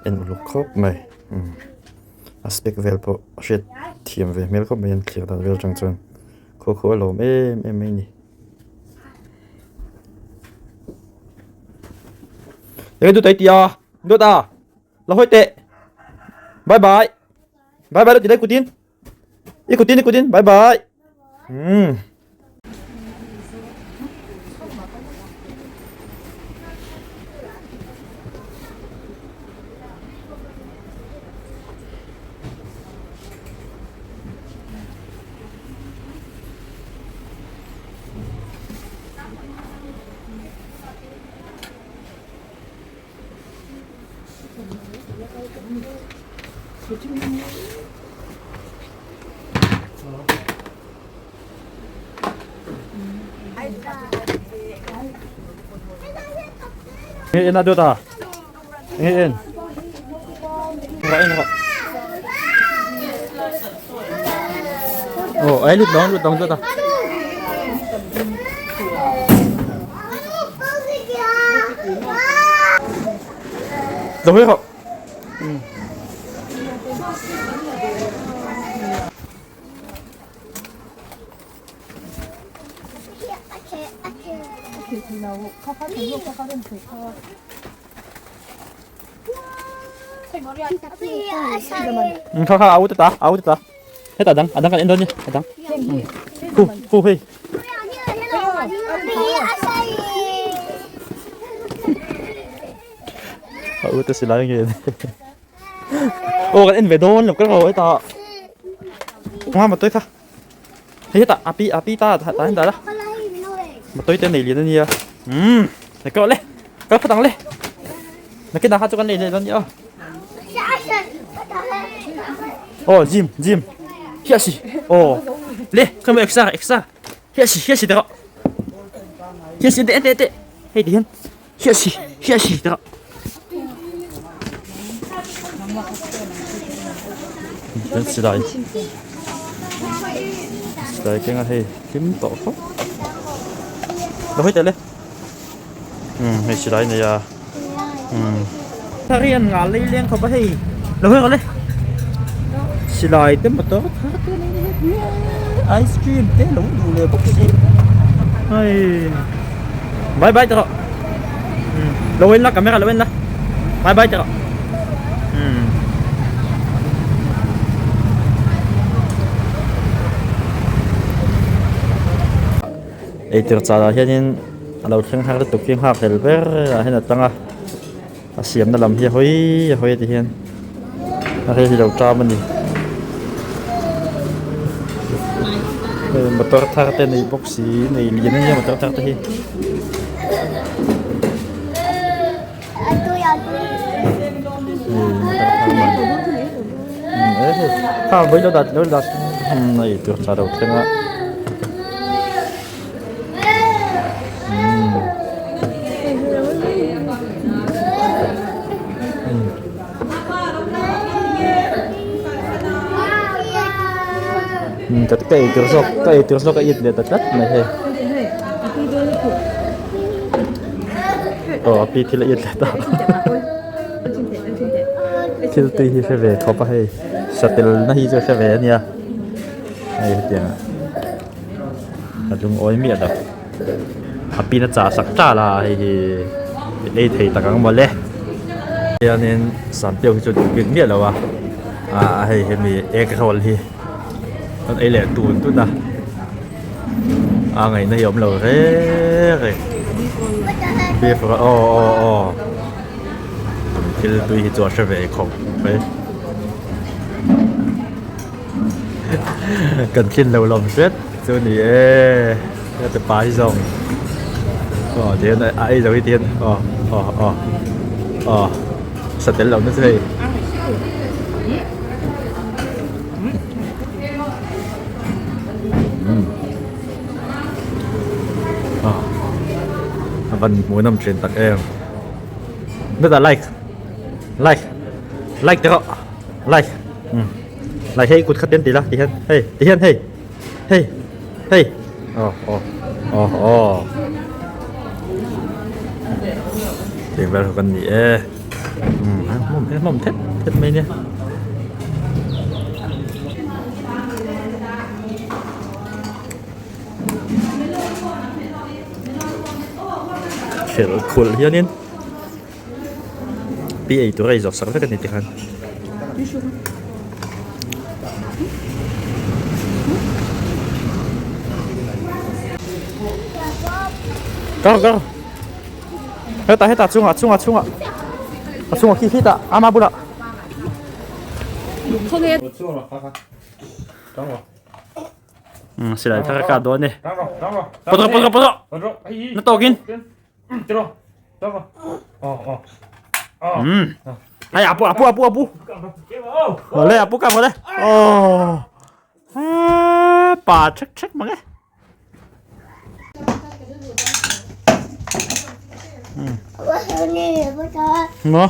En uluk khawp mai a spec vel pawh a hriat thiam ve hmel khawp mai a thlir dan vel atang chuan khaw khaw a lawm em em mai a ni. Eng dut ai tia dut a la hawi teh bye bye bye bye lo ti lai kutin i kutin i kutin bye bye umm. Nge en a dawt a? Nge en? Rawh en rawh. Oh, ai lut dong lut dong dawt a. Lo hawi rawh. Kha kha au ta au ta hết à đắng à đắng kan en dawn ni a dang hu hu hei a u te silai nge ô kan en ve dawn lo ka ro ta nga mà tôi kha hei ta api api ta ta ta ta la mà tôi tên này liền ania um này các le các phát le na cái nào hát cho con này này đó Oh, gym, gym. Hiasi. Oh. Le, come extra, extra. Hiasi, hiasi tero. Hiasi te te te. Hei ti hian. Hiasi, hiasi tero. Kan silai. Silai kenga hei hlim tawh khawp. Lo hawi teh le. Um hei silai nei a. Um. Thar hi an ngah lei leng khawp a hei. Lo hawi rawh le. Silai te motor thar te nei ni hei ice cream te lo duh leh bawk si. Hei. Bye bye teh rawh. Um lo en la camera lo en la. Bye bye teh rawh. Um. Eitur chah ah hianin a lo thleng har lutuk hi nghak hlel ber ah hian a tang a a siamna lam hi a hawi a hawi a ti hian a rel hi lo ṭam a ni hei motor thar te nei bawk si nei lian ania motor thar te hi. Kha vawi lo dat lo dat hei tur tha lo thleng a. Ka ei tur zawk ka ei tur zawk a it leh ta tlat mai hei aw a pi thil a it leh ta thil tui hi hre ve khawp a hei satel na hi chu a hre ve a nia hei hetiang ah a lungawi miah lo a pin a chah sak tal a hei hi ei thei tak ang mawle hianin sanpiau hi chu duh bik miah lo a ah hei hemi egg roll hi an ei leh tun tun a a ngaihna hi a awm lo reng reng beef roll aw aw aw thil tui hi chu a hre ve khawp mai. Kan thlin lo lawm hret chu ni e ka ti pai zawng aw ti hian a ei zo hi ti hian aw aw aw aw sa tel lo na chu hei aw a van hmuhnawm thin tak em nutah like like like te rawh like umm. Lai hei kut khat ten ti la ti hian hei ti hian hei hei hei aw aw aw aw. Tiang vel ho kan ni e. Umm a hmawm thet thet mai nia. Khelh khulh hianin pi ei tur a ei zawk sak vek a ni tikhan. Kar kar hetah hetah chungah chungah chungah a chungah khi khitah ama bulah. Silai thar a kah dawn e. Pawt rawh pawt rawh pawt rawh. Na tawkin. Ai apu apu apu apu. Ole apu kam ole. Oh. Pa thek thek mang e. Mo.